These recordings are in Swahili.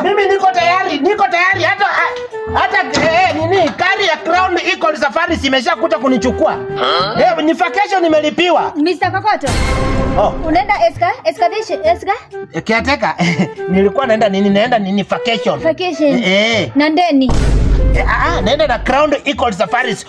Mimi niko tayari, niko tayari hata hata nini kari ya Crown Eagle Safaris imeshakuja kunichukua. Eh, ni vacation nimelipiwa. Mr. Kokoto. Oh. Unaenda excavation, eska? Caretaker, nilikuwa naenda nini? Naenda nini vacation. Vacation. Eh. Na ndeni. Naenda na Crown Eagle Safaris.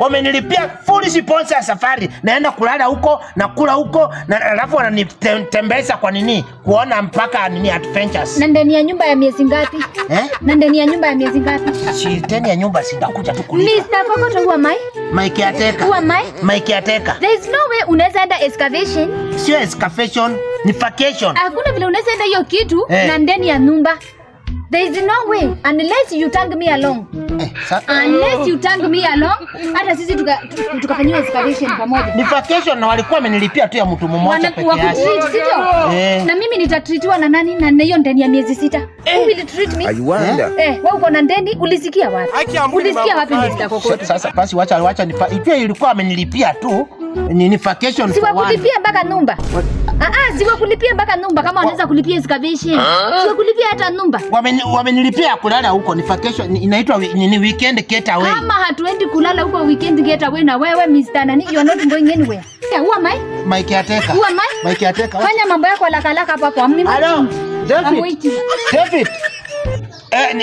Wamenilipia full sponsor ya safari. Naenda kulala huko na kula huko na alafu wananitembeza kwa nini? Kuona mpaka nini adventures. Na ndani ya nyumba ya miezi ngapi? Eh? Na ndani ya nyumba ya miezi ngapi? Si tena ya nyumba sitakuja tu kulipa. Mr. Kokoto, who am I? My caretaker. Who am I? My caretaker. There is no way unaweza enda excavation. Sio excavation, ni vacation. Hakuna vile unaweza enda hiyo kitu Eh. na ndani ya nyumba. There is no way unless you tag me along. Unless you tag me along, hata sisi tukafanyiwa excavation pamoja. Ni vacation na walikuwa wamenilipia tu ya mtu mmoja peke yake. Wakutreat, sio? Eh. Na mimi nitatreatiwa na nani na hiyo ndani ya miezi 6? Who will treat me? I wonder. Eh, wewe uko na ndeni, ulisikia wapi? Ulisikia wapi Mr. Kokoto? Sasa basi wacha ikiwa ilikuwa amenilipia tu ni vacation Si for one. wakulipia mpaka nyumba. Si wakulipia mpaka nyumba kama wanaweza kulipia excavation. Si wakulipia hata nyumba. Wamenilipia kulala huko ni vacation inaitwa ni weekend getaway. Kama hatuendi kulala huko weekend getaway na wewe Mr. Nani, you are not going anywhere. Yeah, who am I? My caretaker. Who am I? My caretaker. Fanya mambo yako haraka haraka hapo hapo. Mimi. Hello, I'm David. waiting. David.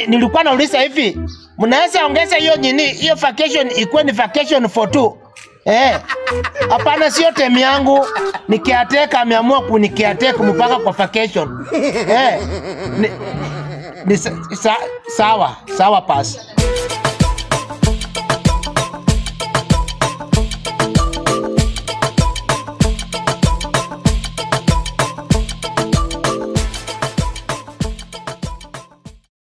Nilikuwa nauliza hivi, mnaweza ongeza hiyo nini, hiyo vacation ikuwe ni vacation for two? Hapana, sio temi yangu. Ni caretaker ameamua kunicaretaker mpaka kwa vacation. Ni sawa, sawa pass.